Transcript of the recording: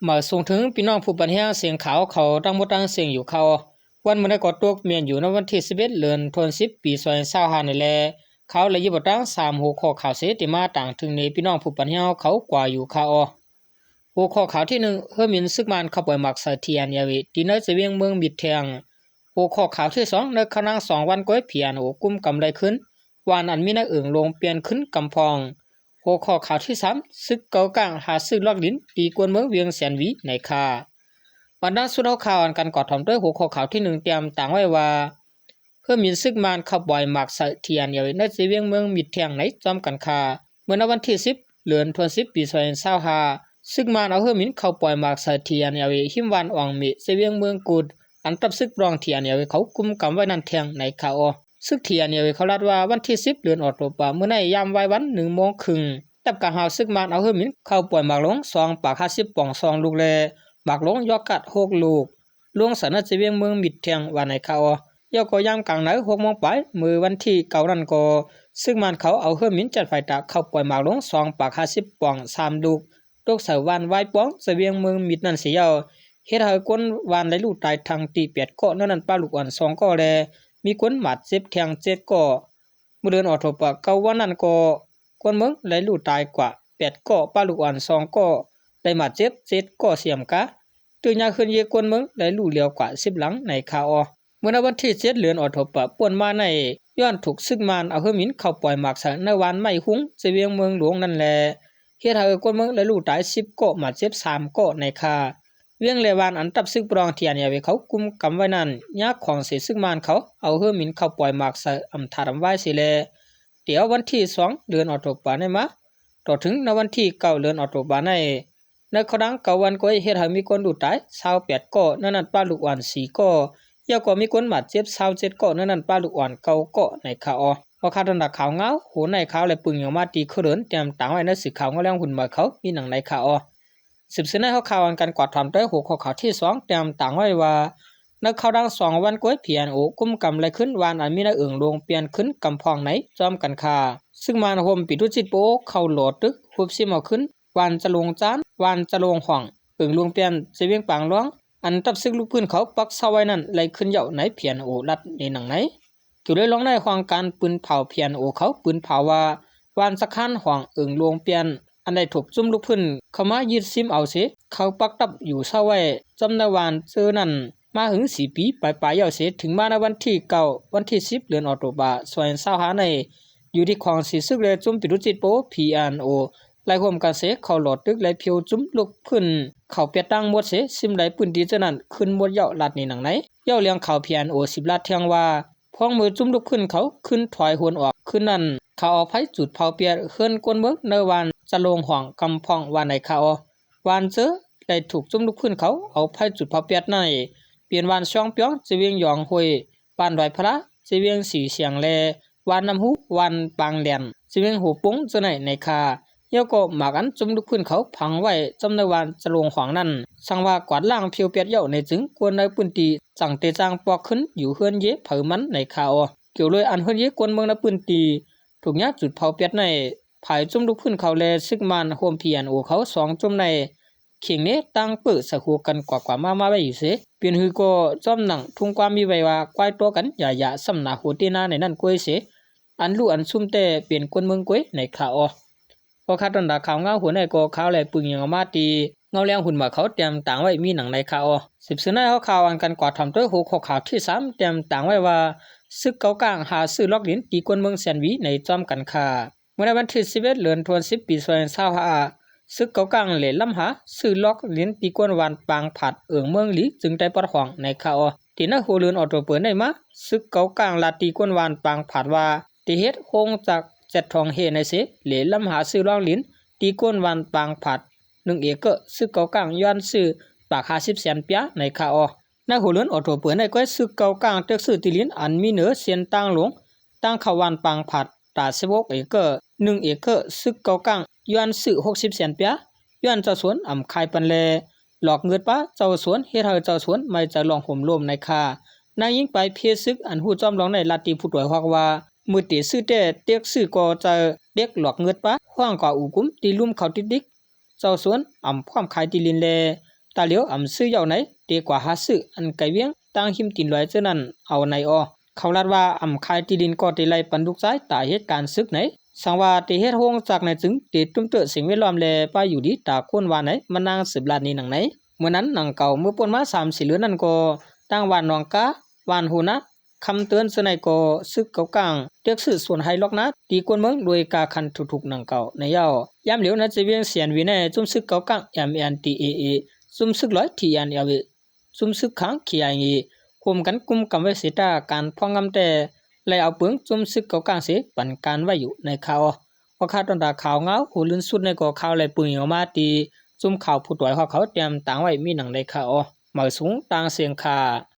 ມາສົ່ງເຖິງພີ່ນ້ອງຜູ້ປັນແຮງສຽງຂ່າວເຂົາທັງໝົດທັງເສັງຢູ່ເຂົາ. ວັນມື້ໃດກໍຕົກແມ່ນຢູ່ໃນວັນທີສິບເອັດ ເດືອນທວນສິບ ປີສອງພັນຊາວຫ້ານີ້ແຫຼະ. ເຂົາລະຍິບເອົາຕັ້ງສາມຫົວຂໍ້ຂ່າວເສ ທີ່ມາຕາງເຖິງໃນພີ່ນ້ອງຜູ້ປັນແຮງເຂົາກວ່າຢູ່ເຂົາ. ຫົວຂໍ້ຂ່າວທີໜຶ່ງ ເຮືອບິນຊຶກມານເຂົ້າປ່ອຍໝາກໃສ່ ທີເອັນເອລເອ ທີ່ໃນຊາຍແດນເມືອງມິດແທງ. ຫົວຂໍ້ຂ່າວທີສອງ ໃນຄະນະສອງວັນກວ່າ ພີເອັນໂອ ກຸມກຳໄດ້ຄືນ ວານອັນມີໃນເອີ່ງຫຼວງປ່ຽນຄືນກຳພອງ. ຫົວຂໍ້ຂ່າວທີສາມ ຊຶກເກົາກ້າງຫາຊື້ລັອກດິນ ຕີກວນເມືອງວຽງແສນຫວີໃນຄ່າ. ບັນດາສຸດເຮົາຂ່າວອັນກັນກວາດຖອມດ້ວຍຫົວຂໍ້ຂ່າວທີໜຶ່ງ ຕຽມຕາງໄວ້ວ່າ ເຮືອບິນຊຶກມານເຂົ້າປ່ອຍໝາກໃສ່ ທີເອັນເອລເອ ໃນຊາຍແດນເມືອງມິດແທງໃນຈອມກັນຄ່າ. ເມື່ອໃນວັນທີສິບ ເດືອນທວນສິບ ປີສອງພັນຊາວຫ້າ ຊຶກມານເອົາເຮືອບິນເຂົ້າປ່ອຍໝາກໃສ່ ທີເອັນເອລເອ ຮິມວານອອງເມ ຊາຍແດນເມືອງກຸດ ອັນທັບຊຶກປະລອງ ທີເອັນເອລເອ ເຂົາກຸມກຳໄວ້ນັ້ນແທງໃນຄ່າ. ຊຶກ ທີເອັນເອລເອ ເຂົາລາດວ່າ ວັນທີສິບ ເດືອນອອກໂຕບາ ມື້ໃນຍາມວາຍວັນໜຶ່ງໂມງເຄິ່ງ ຕັບກາຫາວຊຶກມານເອົາເຮືອບິນເຂົ້າປ່ອຍໝາກຫຼວງສອງປາກຫ້າສິບປ່ອງສອງລູກ ແລະ ໝາກຫຼວງຢອກກາດຫົກລູກ ລວງໃສ່ໃນຊາຍແດນເມືອງມິດແທງວ່າໃນຄ່າ. ແລ້ວກໍຍາມກາງໃນຫົກໂມງປາຍ ມື້ວັນທີເກົ້ານັ້ນກໍ ຊຶກມານເຂົາເອົາເຮືອບິນຈັດໄຟຕາເຂົ້າປ່ອຍໝາກຫຼວງສອງປາກຫ້າສິບປ່ອງສາມລູກ ຕົກໃສ່ວານວາຍປ່ອງ ຊາຍແດນເມືອງມິດນັ້ນເສຍແລ້ວ ເຮັດໃຫ້ຄົນວານໄດ້ລູກຕາຍທັງທີແປດເກາະ, ໃນນັ້ນປະລູກອ່ອນສອງເກາະ ແລະ ມີຄົນບາດເຈັບແທງເຈັດເກາະ. ເມື່ອເດືອນອອກໂຕບາເກົ່າວັນນັ້ນກໍ ຄົນເມືອງໄດ້ລູກຕາຍກວ່າແປດເກາະ, ປະລູກອ່ອນສອງເກາະ, ໄດ້ບາດເຈັບເຈັດເກາະສ່ຽມກາ. ຕຶກຍາເຮືອນເຢຍຄົນເມືອງໄດ້ລູກຫຼຽວກວ່າສິບຫຼັງໃນຄ່າ. ເມື່ອໃນວັນທີເຈັດ ເດືອນອອກໂຕບາ ປ່ວນມາໃນ ຍ້ອນຖືກຊຶກມານເອົາເຮືອບິນເຂົ້າປ່ອຍໝາກໃສ່ໃນວານໄມ້ຮຸ່ງ ຊາຍແດນເມືອງຫຼວງນັ້ນແລະ ເຮັດໃຫ້ຄົນເມືອງໄດ້ລູກຕາຍສິບເກາະ, ບາດເຈັບສາມເກາະໃນຄ່າ. ວຽງ ແລະ ວານອັນທັບຊຶກປະລອງ ທີເອັນເອລເອ ເຂົາກຸມກຳໄວ້ນັ້ນ ຍາຂອງເສຊຶກມານເຂົາເອົາເຮືອບິນເຂົ້າປ່ອຍໝາກໃສ່ອຳທາດອຳວາຍເສຍແລ້ວ. ແຕ່ເອົາວັນທີສອງ ເດືອນອອກໂຕບາໃນມາ ຕໍ່ເຖິງໃນວັນທີເກົ້າ ເດືອນອອກໂຕບາໃນ ໃນເຂົາດັງເກົ້າວັນກໍເຮັດໃຫ້ມີຄົນລູກຕາຍຊາວແປດເກາະ, ໃນນັ້ນປະລູກອ່ອນສີ່ເກາະ, ແລ້ວກໍມີຄົນບາດເຈັບຊາວເຈັດເກາະ, ໃນນັ້ນປະລູກອ່ອນເກົ້າເກາະໃນຄ່າ. ອອກຂ່າວຕອນດາຂ່າວງາວ ຫົວໃນຂ່າວ ແລະ ປຶງຫຍັງມາຕີເຄີເດີນ ຕຽມຕາງໄວ້ໃນສື່ຂ່າວງາວແລງຫຸ່ນໃໝ່ເຂົາມີໜັງໃນຄ່າ. ສືບເສີນໃນຫົວຂໍ້ຂ່າວອັນກັນກວາດຖອມໂດຍຫົວຂໍ້ຂ່າວທີສອງ ຕຽມຕາງໄວ້ວ່າ ໃນເຂົາດັງສອງວັນກວ່າ ພີເອັນໂອ ກຸມກຳໄດ້ຄືນວານອັນມີໃນເອີ່ງຫຼວງປ່ຽນຄືນກຳພອງໃນຈອມກັນຄ່າ. ຊຶກມານໂຮມປີຕຸຈິດໂປໂອ ເຂົ້າຫຼໍ້ຕຶກ ຮຸບຊິມເອົາຄືນ ວານຈະລົງຈານ, ວານຈະລົງຮ່ອງ, ເອີ່ງຫຼວງປ່ຽນ ຊາຍແດນວຽງປາງຫຼວງ ອັນທັບຊຶກລຸກພື້ນເຂົາປັກເຊົາໄວ້ນັ້ນ ໄດ້ຄືນເຈົ້າໃນ ພີເອັນໂອ ລັດໃນໜັງໃນ. ກ່ຽວດ້ວຍລອງໃນຫ້ອງການປືນເຜົາ ພີເອັນໂອ ເຂົາປືນເຜົາວ່າ ວານສະຄານຮ່ອງ ເອີ່ງຫຼວງປ່ຽນ ອັນໄດ້ຖືກຈຸ້ມລຸກພື້ນເຂົ້າມາຍຶດຊິມເອົາເສ ເຂົາປັກຕັບຢູ່ເຊົາໄວ້ ຈຳໃນວານເຈີນັ້ນ ມາເຖິງສີ່ປີປາຍໆແລ້ວເສ ເຖິງມາໃນວັນທີເກົ້າ ວັນທີສິບ ເດືອນອອກໂຕບາ ສອງພັນຊາວຫ້າໃນ ຢູ່ທີ່ຂອງສີຊຶກ ແລະ ຈຸ້ມປີຕຸຈິດໂປ ພີເອັນໂອ ໄດ້ຮ່ວມກັນເສ ເຂົ້າຫຼໍ້ຕຶກ ແລະ ຜິວຈຸ້ມລຸກພື້ນ ເຂົ້າປຽດຕັ້ງໝົດເສ ຊິມໄດ້ພື້ນທີ່ເທື່ອນັ້ນຄືນໝົດແລ້ວ ລັດໃນໜັງໃນ. ເຈົ້າແຫຼ່ງຂ່າວ ພີເອັນໂອ ສິບລັດແທງວ່າ ພວງມືຈຸ້ມລຸກພື້ນເຂົາຄືນຖອຍໂຫນອອກ ຄືນນັ້ນເຂົາເອົາໄຟຈູດເຜົາປຽດເຮືອນຄົນເມືອງໃນວານຈະລົງຮ່ອງກຳພອງວ່າໃນຄ່າ. ວານເຈີໄດ້ຖືກຈຸ້ມລຸກພື້ນເຂົາເອົາໄຟຈູດເຜົາປຽດໃນ ເປັນວານຊອງປຽງ ຊາຍແດນວຽງຢອງຫ້ວຍ, ວານດອຍພະລາ ຊາຍແດນວຽງສີສຽງ ແລະ ວານນ້ຳຮູ້, ວານປາງແຫຼມ ຊາຍແດນວຽງຫົວປົງ ເຈົ້າໃນໃນຄ່າ. ແລ້ວກໍໝາກອັນຈຸ້ມລຸກພື້ນເຂົາຝັງໄວ້ ຈຳໃນວານຈະລົງຮ່ອງນັ້ນ ສັງວ່າກວາດລ້າງຜິວປຽດແລ້ວໃນຈຶ່ງ ຄົນໃນພື້ນທີ່ຈັ່ງເຕຈ້າງປອກຂຶ້ນຢູ່ເຮືອນເຢຍໃຜມັນໃນຄ່າ. ກ່ຽວດ້ວຍອັນເຮືອນເຢຍຄົນເມືອງໃນພື້ນທີ່ ຖືກຍາຈູດເຜົາປຽດໃນ ຝ່າຍຈຸ້ມລຸກພື້ນເຂົາ ແລະ ຊຶກມານໂຮມ ພີເອັນໂອ ເຂົາສອງຈຸ້ມໃນ ເຄັ່ງເນຕ່າງເປີສະຫູກັນກວ່າໆມາໆໄວ້ຢູ່ເສ ເປັນຫື່ອກໍຈອມໜັງທຸງຄວາມມີໄວ້ວ່າ ຄວາຍຕໍ່ກັນຢາຢາຊ້ຳໜາຫົວຕີນາໃນນັ້ນກວຍເສ ອັນຮູ້ອັນຊຸມແຕ່ເປັນຄົນເມືອງກວຍໃນຄ່າ. ພໍຄາດຕອນດາຂ່າວງາວຫົວໃນກໍຂ່າວ ແລະ ປຶງຫຍັງອອກມາທີ່ເງົາແລງຫຸ່ນໝາເຂົາຕຽມຕາງໄວ້ມີໜັງໃນຄ່າ. ສືບເສີນໃນຫົວຂໍ້ຂ່າວອັນກັນກວາດຖອມໂດຍຫົວຂໍ້ຂ່າວທີສາມ ຕຽມຕາງໄວ້ວ່າ ຊຶກເກົາກ້າງຫາຊື້ລັອກດິນ ຕີກວນເມືອງແສນຫວີໃນຈອມກັນຄ່າ. ເມື່ອໃນວັນທີສິບເອັດ ເດືອນທວນສິບ ປີສອງພັນຊາວຫ້າ ຊຶກເກົາກ້າງແລ່ນລ້ຳຫາຊື້ລັອກດິນ ຕີກວນວານປາງຜາດ ເອີ່ງເມືອງຫຼີ ຈຶ່ງໄດ້ປອດຫ້ອງໃນຄ່າ. ທີ່ໃນຫົວເດືອນອອກໂຕເປີໃນມາ ຊຶກເກົາກ້າງລາດຕີກວນວານປາງຜາດວ່າ ໄດ້ເຮັດໂຮງຈັກແຈກທອງເຮໃນເສ ແລ່ນລ້ຳຫາຊື້ລັອກດິນ ຕີກວນວານປາງຜາດ ໜຶ່ງເອເກີ ຊຶກເກົາກ້າງຍ້ອນຊື້ປາກຫ້າສິບແສນປຽໃນຄ່າ. ໃນຫົວເດືອນອອກໂຕເປີໃນ ກວຍຊຶກເກົາກ້າງເຕັກຊື້ທີ່ດິນອັນມີເໜືອເສັ້ນທາງຫຼວງ ທາງເຂົ້າວານປາງຜາດ ຕາສິບຫົກເອເກີ ໜຶ່ງເອເກີ ຊຶກເກົາກ້າງຍ້ອນຊື້ຫົກສິບແສນປຽ ຍ້ອນເຈົ້າສວນອຳຂາຍປັນ ແລະ ຫຼອກເງິນປະເຈົ້າສວນ ເຮັດໃຫ້ເຈົ້າສວນໄມ່ໃຈລອງໂຮມໂລມໃນຄ່າ. ນາງຍິງປາຍເພຊຶກ ອັນຮູ້ຈອມລອງໃນລາດຕີຜູ້ຕວຍຮອກວ່າ ມື້ເຕຊື້ແຕ່ເຕັກຊື້ກໍເຈີເດັກຫຼອກເງິນປະ ຮ້ອງກວ່າອູກຸມທີ່ລຸ່ມເຂົາຕິກໆ ເຈົ້າສວນອຳພ້ອມຂາຍທີ່ດິນ ແລະ ຕາຫຼຽວອຳຊື້ເຍົາໃນ ເຕກວ່າຫາຊື້ອັນໄກວຽງ ຕາງຮິມຕີນລອຍເຈີນັ້ນເອົາໃນອໍ. ເຂົາລາດວ່າອຳຂາຍທີ່ດິນກໍເຕໄລ່ປັນລູກຊາຍຕາເຫດການສຶກໃນ. ສັງວ່າເຕເຮັດໂຮງຈັກໃນຈຶ່ງເຕຕຸ້ມເຕີສິ່ງແວດລ້ອມ ແລະ ປ້າຢູ່ດີຕາຄົນວ່າໃນ ມານາງສືບລາດນີ້ໜັງໃນ. ເມື່ອນັ້ນໜັງເກົ່າ ເມື່ອປົນມາສາມສີ່ເດືອນນັ້ນກໍ ຕ່າງຫວ່ານໜອງກາ ຫວ່ານໂຮນາ ຄຳເຕືອນເທື່ອໃນກໍ ຊຶກເກົາກ້າງ ເຕກຊື້ສວນໄຮ່ລອກນາ ຕີກວນເມືອງດ້ວຍກາຄັນທຸກໆໜັງເກົ່າໃນເຍົາ. ຍາມຫຼຽວໃນຈະວຽງແສນຫວີໃນ ຈຸ້ມຊຶກເກົາກ້າງ MNDAA ຈຸ້ມຊຶກລອຍ TNLA ຈຸ້ມຊຶກຂ້າງ KIA ໂຮມກັນກຸມກຳໄວ້ເສຍຕາ ການພອງງຳແຕ່ໄລ່ເອົາເປິງ ຈຸ້ມຊຶກເກົາກ້າງເສ ປັນການໄວ້ຢູ່ໃນຄາວ. ວ່າຄາວຕອນຕາຂາວງາວ ໂຫລືນສຸດໃນກໍຄາວໄລ່ປືນອອກມາ ທີ່ຈຸ້ມຂ່າວຜູ້ຕວຍຮອບເຂົາຕຽມຕາງໄວ້ມີໜັງໃນຄາວ. ເໝີສູງຕ່າງເສງຂາ